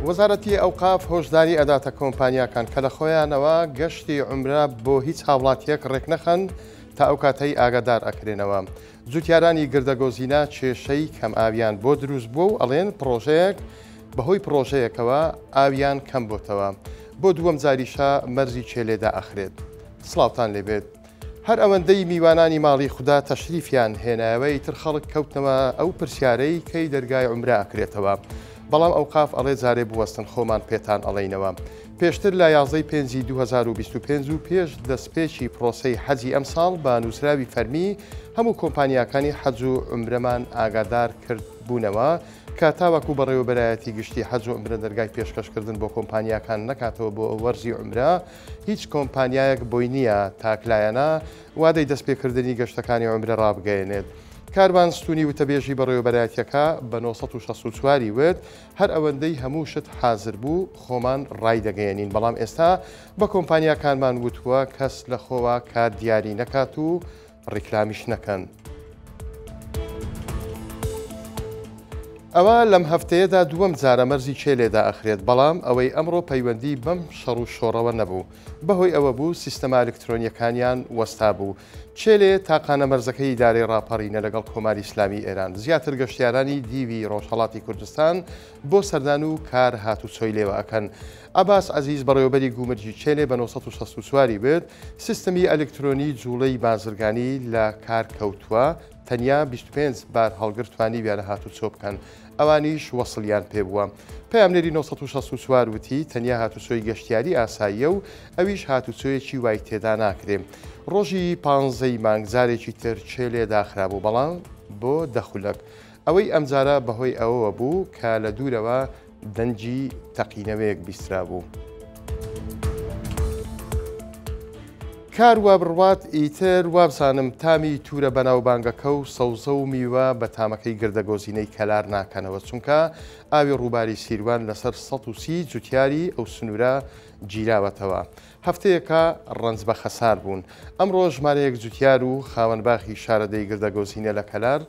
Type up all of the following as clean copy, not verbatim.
وەزارەتی ئەوقاف هۆشداری ئەداتە کۆمپانیاکان کە لە خۆیانەوە گەشتی عومرە بۆ هیچ هاوڵاتیەک ڕێکنەخەن تا ئەو کاتەی ئاگادار ئەکرێنەوە. جوتیارانی گردەگۆزینە کێشەی کەم ئاویان بۆ دروست بووە و ئەڵێن پڕۆژەیەک بەهۆی پڕۆژەیەکەوە ئاویان کەم بۆتەوە. بۆ دووەم جاریشە مەرزی چێلێ دائەخرێت. سڵاوتان لێبێت. هەر ئەوەندەی میوانانی ماڵی خودا تەشریفیان هێنایەوە ئیتر خەڵک کەوتنەوە ئەو پرسیارەی کەی دەرگای عومرە ئەکرێتەوە؟ بەڵام ئەوقاف ئەڵێ جارێ بوەستن خۆمان پێتان ئەڵێینەوە. پێشتر لە یازدەی پێنجی 2025 و پێش دەستپێکی پرۆسەی حەجی ئەمساڵ بە نووسراوی فەرمی هەموو کۆمپانیاکانی حەج و عومرەمان ئاگادار کردبوونەوە کە تاوەکو بەڕێوەبەرایەتی گشتی حەج و عومرە دەرگای پێشکەشکردن بۆ کۆمپانیاکان نەکاتەوە بۆ وەرزی عومرە هیچ کۆمپانیایەک بۆی نییە تاکلایەنە وادەی دەستپێکردنی گەشتەکانی عومرە ڕابگەیەنێت. کاروان ستونی وتەبێژی بەڕێوەبەرایەتیەکە بە 964 ی وت، هەر ئەوەندەی هەموو شت حازر بوو خۆمان ڕایدەگەیەنین، بەڵام ئێستا بە کۆمپانیاکانمان وتووە کەس لەخۆوە کات دیاری نەکات و ڕیکلامیش نەکەن. ئەوە لەم هەفتەیەدا دووەم جارە مەرزی چێلێ دائەخرێت، بەڵام ئەوەی ئەمڕۆ پەیوەندی بەم شەڕ و شۆڕەوە نەبوو، بەهۆی ئەوە بوو سیستەمە ئەلکترۆنییەکانیان وەستابوو. چێلێ تاقانە مەرزەکەی ئیدارەی ڕاپەڕینە لەگەڵ کۆماری ئیسلامی ئێران. زیاتر گەشتیارانی دیوی ڕۆژهەڵاتی کوردستان بۆ سەردان و کار هاتوچۆی لێوە ئەکەن. عەباس عەزیز بەڕێوەبەری گومرگی چێلێ بە 964 ی وت، سیستمی ئەلکترۆنی جوڵەی بازرگانی لە کار کەوتووە، تەنیا 25 بارهەڵگر توانیویانە هاتوچۆ بکەن، ئەوانیش وەسڵیان پێبووە. پەیامنێری 964 وتی، تەنیا هاتوچۆی گەشتیاری ئاساییە و ئەویش هاتوچۆیەکی وای تێدا ناکرێ. ڕۆژی پانزەی مانگ جارێکی تر چێلێ داخرابوو، بەڵام بۆ دە خولەک. ئەوەی ئەمجارە بەهۆی ئەوەوە بوو کە لە دوورەوە دەنگی تەقینەوەیەک بیسترابوو. کار وابڕوات ئیتر وابزانم تامی تورە بەناوبانگەکە و سەوزە و میوە بە تامەکەی گردەگۆزینەی کەلار ناکەنەوە، چونکە ئاوی ڕووباری سیروان لەسەر 130 جوتیاری ئەو سنوورە گیراوەتەوە. هەفتەیەکە ڕەنج بە خەسار بوون. ئەمڕۆ ژمارەیەک جوتیار و خاوەن باخی شارەدێی گردەگۆزینە لە کەلار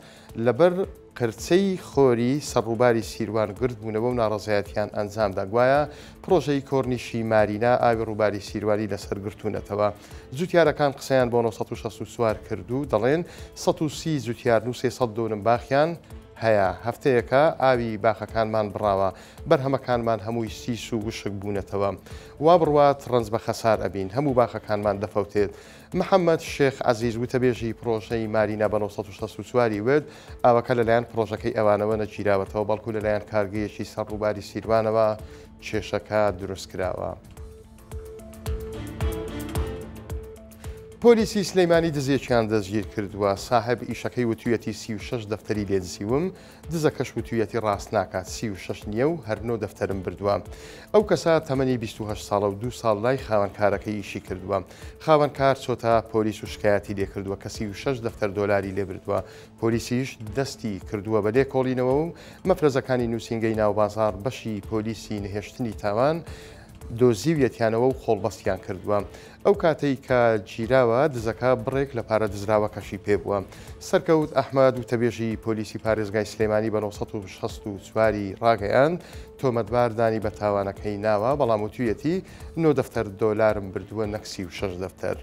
لەبەر قرچەی خۆری سەر ڕووباری سیروان گردبوونەوە و ناڕەزایەتیان ئەنجامدا، گوایە پڕۆژەی کۆرنیشی مارینا ئاوی ڕووباری سیروانی لەسەر گرتوونەتەوە. جوتیارەکان قسەیان بۆ 964 کرد و دەڵێن 130 جوتیارن و 300 دۆنم باخیان هەیە، هەفتەیەکە ئاوی باخەکانمان بڕاوە، بەرهەمەکانمان هەمووی سیس و وشک بوونەتەوە. وا بڕوات ڕەنج بە خەسار ئەبین، هەموو باخەکانمان دەفەوتێت. محەمەد شێخ عەزیز وتەبێژی پڕۆژەی مارینا بە 964 ی وت، ئاوەکە لەلایەن پڕۆژەکەی ئەوانەوە نەگیراوەتەوە، بەڵکو لەلایەن کارگەیەکی سەر ڕووباری سیروانەوە کێشەکە دروستکراوە. پۆلیسی سلەیمانی دزێکیان دەستگیر کردووە، ساحێب ئیشەکەی وتویەتی 36 دەفتەری لێ دزیوم، دزەکەش وتویەتی ڕاست ناکات 36 نییە و هەر نۆ دەفتەرم بردووە. ئەو کەسە تەمەنی 28 ساڵە و دوو ساڵ لای خاوەن کارەکەی ئیشی کردووە. خاوەن کار چۆتە پۆلیس و شکایەتی لێ کردووە کە 36 دەفتەر دۆلاری لێ بردووە. پۆلیسیش دەستی کردووە بە لێکۆڵینەوە و مەفرەزەکانی نووسینگەی ناوبازاڕ بەشی پۆلیسی نەهێشتنی تاوان دۆزیویەتیانەوە و قۆڵبەستیان کردووە. ئەو کاتەی کە گیراوە دزەکە بڕێک لە پارە دزراوەکەشی پێبووە. سەرکەوت ئەحمەد وتەبێژی پۆلیسی پارێزگای سلێمانی بە 964 ی ڕاگەیاند، تۆمەتبار دانی بە تاوانەکەی ناوە، بەڵام وتویەتی نۆ دەفتەر دۆلارم بردووە نەک 36 دەفتەر.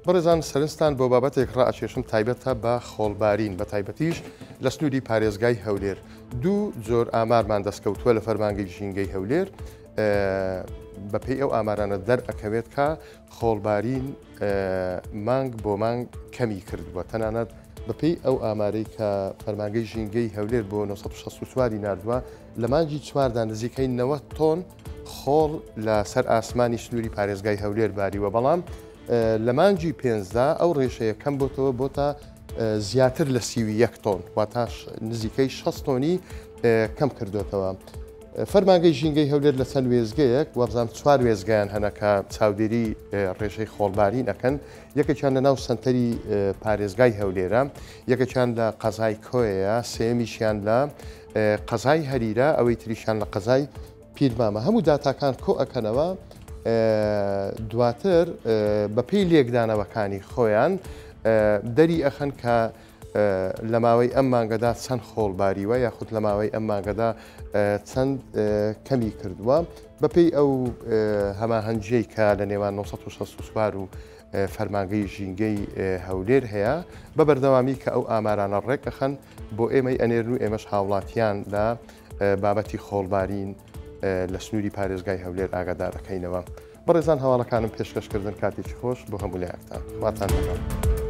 بەڕێزان سەرنجتان بۆ بابەتێک ڕائەکێشم تایبەتە بە خۆڵبارین بە تایبەتیش لە سنووری پارێزگای هەولێر دوو جۆر ئامارمان دەستکەوتووە لە فەرمانگەی ژینگەی هەولێر بەپێی ئەو ئامارانە دەرئەکەوێت کە خۆڵبارین مانگ بۆ مانگ کەمی کردووە تەنانەت بەپێی ئەو ئامارەی کە فەرمانگەی ژینگەی هەولێر بۆ 964 نردووە لە مانگی چواردا نزیکەی 90 تۆن خۆڵ لە سەر ئاسمانی سنووری پارێزگای هەولێر باریوە بەڵام لە مانگی پێنجدا ئەو ڕێژەیە کەم بۆتەوە بۆتە زیاتر لە 31 تۆن واتاش نزیکەی 60 تۆنی کەم کردوێتەوە. فەرمانگەی ژینگەی هەولێر لە چەند وێزگەیەک وابزانام چوار وێزگەیان هەنە کە چاودێری ڕێژەی خۆڵبارین ئەکەن یەکێکیان لە ناو سنتەری پارێزگای هەولێرە یەکێکیان لە قەزای کۆیە سێمیشیان لە قەزای هەریرە ئەوەی تریشیان لە قەزای پیرمامە هەموو داتاکان کۆ ئەکەنەوە دواتر بەپێی لێکدانەوەکانی خۆیان دەری ئەخەن کە لە ماوەی ئەم مانگەدا چەند خۆڵ باریوە یاخود لە ماوەی ئەم مانگەدا چەند کەمی کردووە بەپێی ئەو هەماهەنگیەی کە لە نێوان 964 و فەرمانگەی ژینگەی هەولێر هەیە بە بەردەوامی کە ئەو ئامارانە ڕێک ئەخەن بۆ ئێمەی ئەنێرن و ئێمەش هاوڵاتیان لە بابەتی خۆڵبارین لە سنووری پارێزگای هەولێر ئاگادارەکەینەوە. بەڕێزان هەواڵەکانم پێشکەشکردن کاتێکی خۆش بۆ هەموو لایەکتان خواتان لەگەڵ.